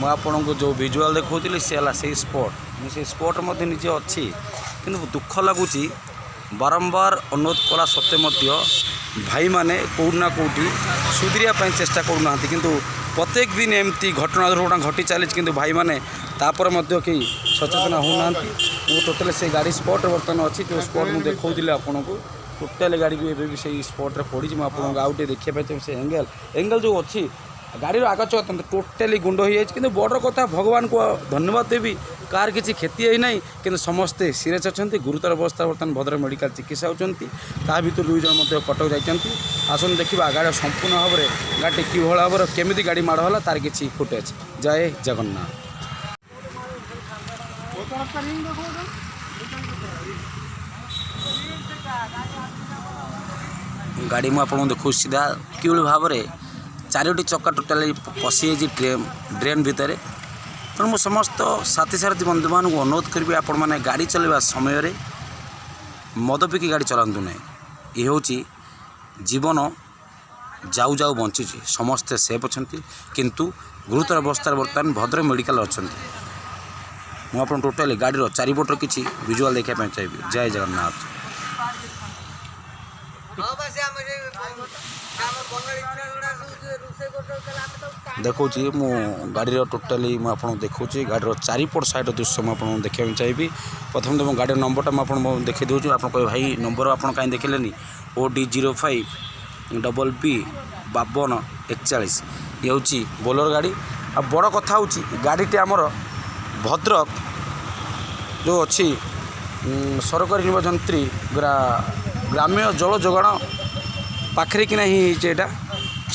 ମୁଁ ଆପଣଙ୍କୁ ଯେଉଁ ଭିଜୁଆଲ୍ ଦେଖାଉଥିଲି, ସେ ହେଲା ସେଇ ସ୍ପଟ୍। ମୁଁ ସେଇ ସ୍ପଟ୍ ମଧ୍ୟ ନିଜେ ଅଛି। କିନ୍ତୁ ଦୁଃଖ ଲାଗୁଛି, ବାରମ୍ବାର ଅନୁରୋଧ କଲା ସତ୍ତ୍ୱେ ମଧ୍ୟ ଭାଇମାନେ କେଉଁଠି ନା କେଉଁଠି ସୁଧୁରିବା ପାଇଁ ଚେଷ୍ଟା କରୁନାହାନ୍ତି। କିନ୍ତୁ ପ୍ରତ୍ୟେକ ଦିନ ଏମିତି ଘଟଣା ଦୁର୍ଘଟଣା ଘଟି ଚାଲିଛି, କିନ୍ତୁ ଭାଇମାନେ ତାପରେ ମଧ୍ୟ କେହି ସଚେତନ ହେଉନାହାନ୍ତି। ମୁଁ ଟୋଟାଲି ସେଇ ଗାଡ଼ି ସ୍ପଟ୍ରେ ବର୍ତ୍ତମାନ ଅଛି, ଯେଉଁ ସ୍ପଟ୍ ମୁଁ ଦେଖାଉଥିଲି ଆପଣଙ୍କୁ। ଟୋଟାଲି ଗାଡ଼ି ବି ଏବେ ବି ସେଇ ସ୍ପଟ୍ରେ ପଡ଼ିଛି। ମୁଁ ଆପଣଙ୍କୁ ଆଉ ଟିକେ ଦେଖିବା ପାଇଁ ଚାହିଁବି। ସେ ଏଙ୍ଗେଲ୍ ଯେଉଁ ଅଛି, ଗାଡ଼ିର ଆଗ ଚକ ଟୋଟାଲି ଗୁଣ୍ଡ ହୋଇଯାଇଛି। କିନ୍ତୁ ବଡ଼ କଥା, ଭଗବାନଙ୍କୁ ଧନ୍ୟବାଦ ଦେବି, କାହାର କିଛି କ୍ଷତି ହେଇନାହିଁ। କିନ୍ତୁ ସମସ୍ତେ ସିରିୟସ୍ ଅଛନ୍ତି, ଗୁରୁତର ଅବସ୍ଥା, ବର୍ତ୍ତମାନ ଭଦ୍ରକ ମେଡ଼ିକାଲ ଚିକିତ୍ସା ହେଉଛନ୍ତି। ତା ଭିତରୁ ଦୁଇ ଜଣ ମଧ୍ୟ କଟକ ଯାଇଛନ୍ତି। ଆସନ୍ତୁ ଦେଖିବା ଗାଡ଼ିର ସମ୍ପୂର୍ଣ୍ଣ ଭାବରେ ଗାଡ଼ିଟି କିଭଳି ଭାବରେ, କେମିତି ଗାଡ଼ି ମାଡ଼ ହେଲା, ତାର କିଛି ଫୁଟେଜ୍। ଜୟ ଜଗନ୍ନାଥ। ଗାଡ଼ି ମୁଁ ଆପଣଙ୍କୁ ଦେଖାଉଛି ସିଧା, କିଭଳି ଭାବରେ ଚାରୋଟି ଚକା ଟୋଟାଲି ପଶିଯାଇଛି ଡ୍ରେନ୍ ଭିତରେ। ତେଣୁ ମୁଁ ସମସ୍ତ ସାଥୀ ସାରଥୀ ବନ୍ଧୁମାନଙ୍କୁ ଅନୁରୋଧ କରିବି, ଆପଣମାନେ ଗାଡ଼ି ଚଲାଇବା ସମୟରେ ମଦ ପିଇକି ଗାଡ଼ି ଚଲାନ୍ତୁ ନାହିଁ। ଏ ହେଉଛି ଜୀବନ ଯାଉ ଯାଉ ବଞ୍ଚିଛି। ସମସ୍ତେ ସେଫ୍ ଅଛନ୍ତି, କିନ୍ତୁ ଗୁରୁତର ଅବସ୍ଥାରେ ବର୍ତ୍ତମାନ ଭଦ୍ରକ ମେଡ଼ିକାଲରେ ଅଛନ୍ତି। ମୁଁ ଆପଣ ଟୋଟାଲି ଗାଡ଼ିର ଚାରିପଟର କିଛି ଭିଜୁଆଲ୍ ଦେଖିବା ପାଇଁ ଚାହିଁବି। ଜୟ ଜଗନ୍ନାଥ। ହଁ ବା, ସେ ଆମ ବନଳି ଗୁଡ଼ା ସବୁ ରୋଷେଇ କରୁଛନ୍ତି, ଆମେ ତ ଦେଖାଉଛି ମୁଁ ଗାଡ଼ିର ଟୋଟାଲି। ମୁଁ ଆପଣଙ୍କୁ ଦେଖାଉଛି ଗାଡ଼ିର ଚାରିପଟ ସାଇଡ଼ର ଦୃଶ୍ୟ ମୁଁ ଆପଣଙ୍କୁ ଦେଖିବା ପାଇଁ ଚାହିଁବି। ପ୍ରଥମେ ତ ମୁଁ ଗାଡ଼ିର ନମ୍ବରଟା ମୁଁ ଆପଣଙ୍କୁ ଦେଖାଇ ଦେଉଛି। ଆପଣ କହିବେ, ଭାଇ, ନମ୍ବର ଆପଣ କାହିଁ ଦେଖିଲେନି? OD 05 BB 5241। ଇଏ ହେଉଛି ବୋଲେରୋ ଗାଡ଼ି। ଆଉ ବଡ଼ କଥା ହେଉଛି, ଗାଡ଼ିଟି ଆମର ଭଦ୍ରକ ଯେଉଁ ଅଛି ସରକାରୀ ଯନ୍ତ୍ରୀ ଗ୍ରାମ୍ୟ ଜଳ ଯୋଗାଣ ପାଖରେ କିନା ହିଁ ହେଇଛି ଏଇଟା।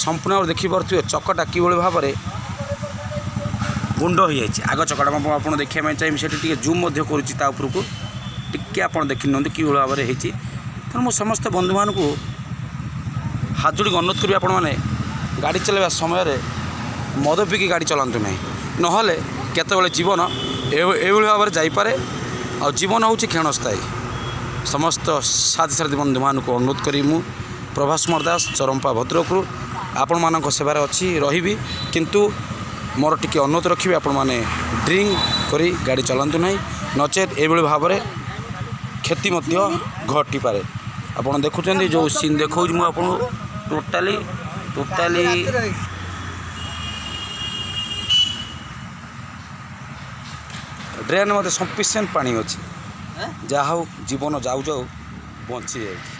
ସମ୍ପୂର୍ଣ୍ଣ ଭାବରେ ଦେଖିପାରୁଥିବେ ଚକଟା କିଭଳି ଭାବରେ ଗୁଣ୍ଡ ହୋଇଯାଇଛି। ଆଗ ଚକଟା ମୁଁ ଆପଣ ଦେଖିବା ପାଇଁ ଚାହିଁବି। ସେଠି ଟିକେ ଜୁମ୍ ମଧ୍ୟ କରୁଛି ତା ଉପରକୁ, ଟିକେ ଆପଣ ଦେଖି ନିଅନ୍ତୁ କିଭଳି ଭାବରେ ହେଇଛି। ତେଣୁ ମୁଁ ସମସ୍ତ ବନ୍ଧୁମାନଙ୍କୁ ହାତ ଯୋଡ଼ିକି ଅନୁରୋଧ କରିବି, ଆପଣମାନେ ଗାଡ଼ି ଚଲାଇବା ସମୟରେ ମଦ ପିଇକି ଗାଡ଼ି ଚଲାନ୍ତୁ ନାହିଁ। ନହେଲେ କେତେବେଳେ ଜୀବନ ଏଇଭଳି ଭାବରେ ଯାଇପାରେ। ଆଉ ଜୀବନ ହେଉଛି କ୍ଷଣସ୍ଥାୟୀ। ସମସ୍ତ ସାଥୀ ସାଥୀ ବନ୍ଧୁମାନଙ୍କୁ ଅନୁରୋଧ କରି ମୁଁ ପ୍ରଭାସ କୁମାର ଦାସ, ଚରମ୍ପା ଭଦ୍ରକରୁ ଆପଣମାନଙ୍କ ସେବାରେ ଅଛି, ରହିବି। କିନ୍ତୁ ମୋର ଟିକେ ଅନୁରୋଧ ରଖିବି, ଆପଣମାନେ ଡ୍ରିଙ୍କ କରି ଗାଡ଼ି ଚଲାନ୍ତୁ ନାହିଁ, ନଚେତ୍ ଏଇଭଳି ଭାବରେ କ୍ଷତି ମଧ୍ୟ ଘଟିପାରେ। ଆପଣ ଦେଖୁଛନ୍ତି ଯେଉଁ ସିନ୍ ଦେଖାଉଛି ମୁଁ ଆପଣଙ୍କୁ, ଟୋଟାଲି ରାତିରେ ହେଇଛି। ଡ୍ରେନ୍ ମଧ୍ୟ ସଫିସିଏଣ୍ଟ ପାଣି ଅଛି। ଯାହା ହଉ, ଜୀବନ ଯାଉ ଯାଉ ବଞ୍ଚି ଯାଇଛି।